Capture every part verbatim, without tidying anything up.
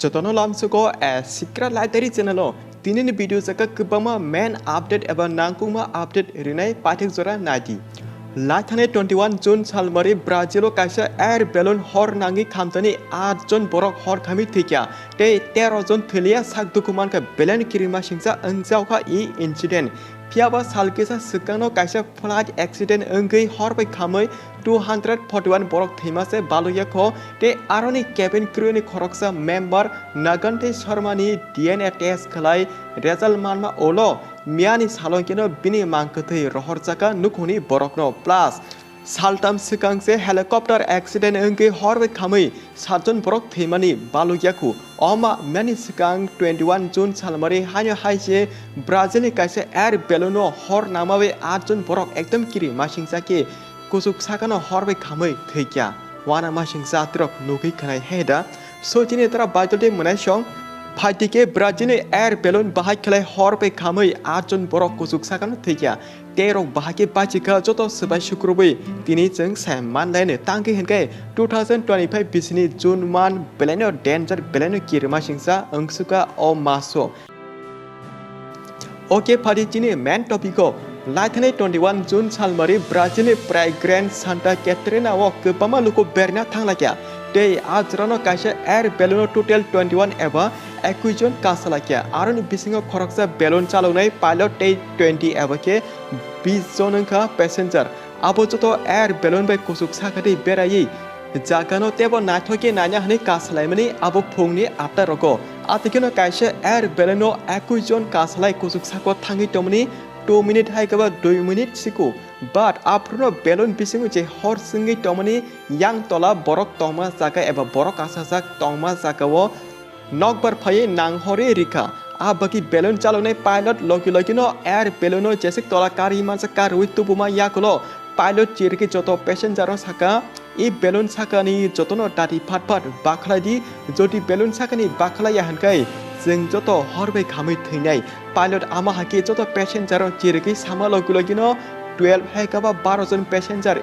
Jotono lamsugo a Sikra Library channel o tinini video jaka kwbangma main update eba nangkukma update rinai paithak jora naidi. Laithani twenty one June salmari Brazil o kaisa air balloon hor nangwi khamtani aat jon borok hor khamwi thwikha tei tero jon thwiliya sak dukhu mankha belai no kirima singsa wngjaokha e incident. Phiyaba sal kisa swkangno kaisa flight accident wngwi hor bai khamwi two hundred forty one borok thwima se balukya kho tei aroni cabin crew ni khoroksa member Nagante Sharma ni D N A test khlai result manma ulo miyani salon keno bini mangkwthwi rohorjaka nukhungni borokno plus saltam swkang se helicopter accident wngwi hor bai khamwi satjon borok thwimani balukya khu. Oma miyani swkang twenty one June salmari haino hai se Brazil ni kaisa air balloon o hor nangma bai aat jon borok ekdom kiri masingsa khe kuchuk sakano hor bai khamwi thwikya. Wana masingsa atirok nugwi khwnai he da. So chini tara baitol tei mwnai song phaitike Brazil ni air balloon bahai khlai hor bai khamwi aat jon borok kuchuk sakano thwikya. Tei rok bahai khe bachikha joto swbai sukrubwi tini chwng sai manlaino tangkhe hinkhe two thousand twenty five bisini June man belaino danger belaino kirima singsa wngsukha o maso. Oke phadi chini main topic o laithani twenty one June salmari Brazil ni Praia Grande Santa Catarina o kwbangma luku berna thanglaikha tei a jorano kaisa air balloon o total twenty one eba ekui jon kasalaikha aroni bisingo khoroksa balloon chaloknai pilot tei twenty eba khe bis jon wngkha passenger. Abo joto air balloon bai kuchuk sakhatwi beraiwi jagano teibo naithok khe naina hwnwi kasalaimani abo phungni atta rogo. Atwikeno kaisa air balloon o ekui jon kasalai kuchuk sako thangwi tongmani two minute hai khe ba dui minute siko. But aphuru no balloon bisingo je hor swngwi tongmani yang tola borok tongma jaga eba borok kasajak tongma jaga o nokbar phaiwi nang horwi rikha. A bagwi balloon chaloknai pilot logi logi no air balloon no jesik tola karwi mansa karwi tubuma yakulo pilot chirikhe joto passenger no saka, "I balloon sakani jotono dati phat phat bakhlai di, jodi balloon sakani bakhlai ya hwnkhe chwng joto hor bai khamwi thwinai." Pilot ama hakhe joto passenger no chirikhe sama logi logi no twelve hai khe ba baro jon passenger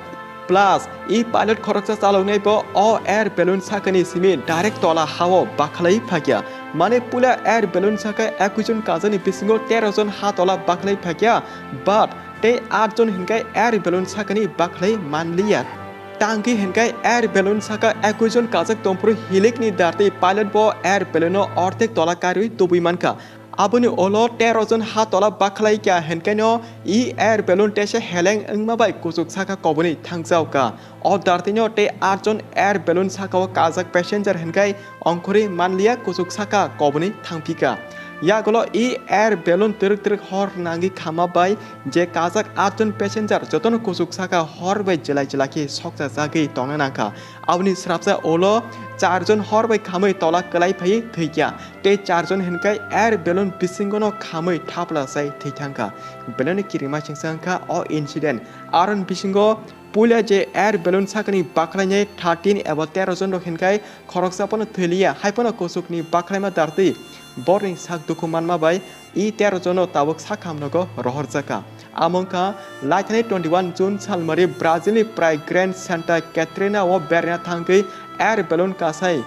plus i pilot khoroksa chaloknai bo o air balloon sakani simi direct tola hao bakhlai phakya. Mane puila air balloon saka ekui jon kajani bisingo tero jon ha tola bakhlai phakya, but tei aat jon hinkhe air balloon sakani bakhlai manliya. Tangki hinkhe air balloon saka ekui jon kajak tongphuru hilikni dartwi pilot bo air balloon no orthek tola karwi tubui mankha. Aboni ulo tero jon ha tola bakhlai kya hinkhe no i air balloon tesa heleng wngma bai kuchuk saka koboni thangjaokha. O dartino tei aat jon air balloon sakao kajak passenger hinkhe ongkhorwi manliya kuchuk saka koboni thangphikha. Yagulo i air balloon twrwk twrwk hor nangwi khama bai je kajak aat jon passenger jotono kuchuk saka hor bai jelai jela khe sokchajagwi tongna nangkha. Aboni srapsa ulo char jon hor bai khamwi tola kwlai phaiwi thwikha. Tei char jon hinkhe air balloon bisingono khamwi thapla sai thwithangkha. Belai no kirima singsa wngkha o incident. Aroni bisingo puila je air balloon sakani bakhlainai thirteen eba tero jon rok hinkhe khoroksa phano thwiliya, hai phano kuchukni bakhlaima dartwi borni sak dukhu manma bai i tero jono tabuk sakhamnogo rohorjakha. Amo wngkha laithani twenty one June salmari Brazil ni Praia Grande Santa Catarina o berna thangwi air balloon kasai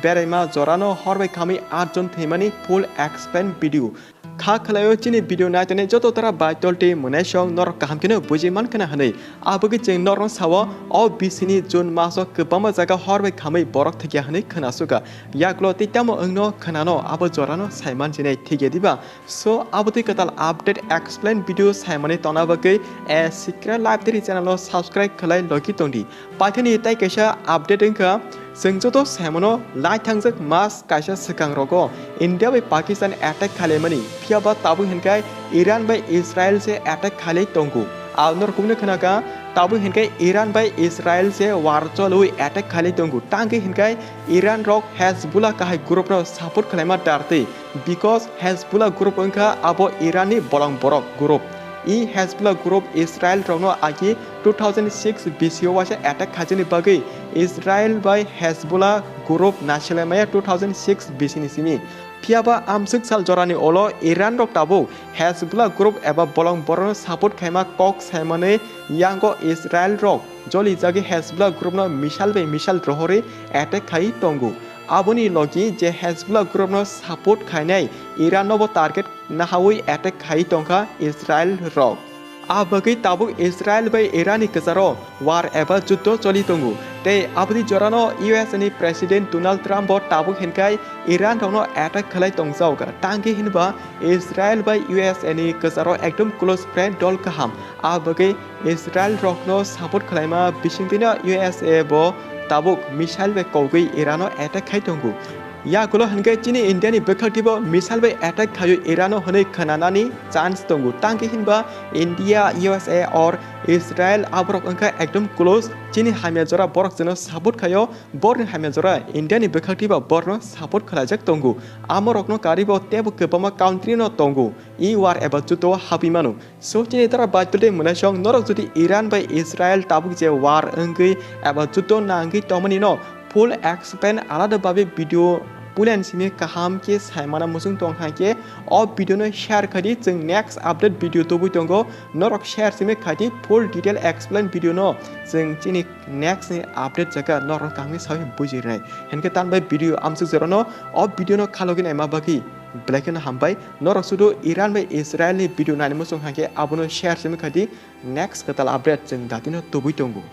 beraima jorano hor bai khamwi aat jon thwimani full explain video. Kha khwlaio chini video naitani joto tara baitol tei mwnaisong norok kaham kheno buji mankhana hwnwi. Abagwi chwng norokno sao o bisini June maso kwbangma jaga hor bai khamwi borok thwikya hwnwi khwnasukha. Yaklo tei tamo wngno khwnano abo jorano saiman sinai thikya diba? So, abo twi kwtal update explain video saimani tongna bagwi a Sikra Library channel o subscribe khwlai logi tongdi. Paithani tai kaisa update wngkha, chwng joto saimano lai thangjak mas kaisa swkang rogo India bai Pakistan attack khalaimani, phiyaba tabuk hinkhe Iran bai Israel se attack khalai tongo. Ang norok kubuni khwnakha, tabuk hinkhe Iran bai Israel se war cholwi attack khalai tongo. Tangwi hinkhe Iran rok Hezbollah kahai group no support khwlaima dartwi. Because Hezbollah group wngkha abo Iran ni bolong borok group. I Hezbollah group Israel rokno agi two thousand six B C o waisa attack khaijani bagwi Israel bai Hezbollah group nasilai maya two thousand six B C ni simi. Phiyaba amswk sal jorani ulo Iran rok tabuk Hezbollah group eba bolong borokno support khaima kok saimanwi yango Israel rok jolijagwi Hezbollah group no missile bai missile rohorwi attack khai tongo. Aboni logi je Hezbollah group no support khainai Iran no bo target nahawi attack khai tongkha Israel rok. A bagwi tabuk Israel bai Iran ni kwcharo war eba juddo choli tongo. Tei aboni jorano U S A ni President Donald Trump bo tabuk hinkhai Iran rokno attack khlai tongjaoga. Tangki hinba Israel bai U S A ni kwcharo ekdom close friend dol kaham. A bagwi Israel rokno support khlaima bisingtwino U S A bo tabuk missile bai kogwi Iran no attack khai tongo. Yagulo hinkhe chini India ni bwkhak twibo missile bai attack khaio Iran o hwnwi khwnanani chance tongo. Tangki hinba India, U S A or Israel aborok wngkha ekdom close chini hamya jora borok chwngno support khaio. Borni hamya jora India ni bwkhak twibo borno support khlaijak tongo. Amorokno karibo teibo kwbangma country no tongo. E war eba juddo o habwi mano. So chini dara Baitul tei Mwnaisong norok jodi Iran bai Israel tabuk je war wngwi eba juddo nangwi tongmani no full explain alada babe video pulen simi kaham khe saimana muchung tong hai khe o video no share khai di, chwng next update video tubui tongo, norok share simi khai di full detail explain video no chwng chini next ni update jaga norok kangwi sawi bujirnai. Hinkhe tan bai video amsuk jorano o video no khalogwi naima bagwi belai kheno hambai. Norok sudu Iran bai Israel ni video nani muchung hai khe abono share simi khai di, next kwtal update chwng datino tubui tongo.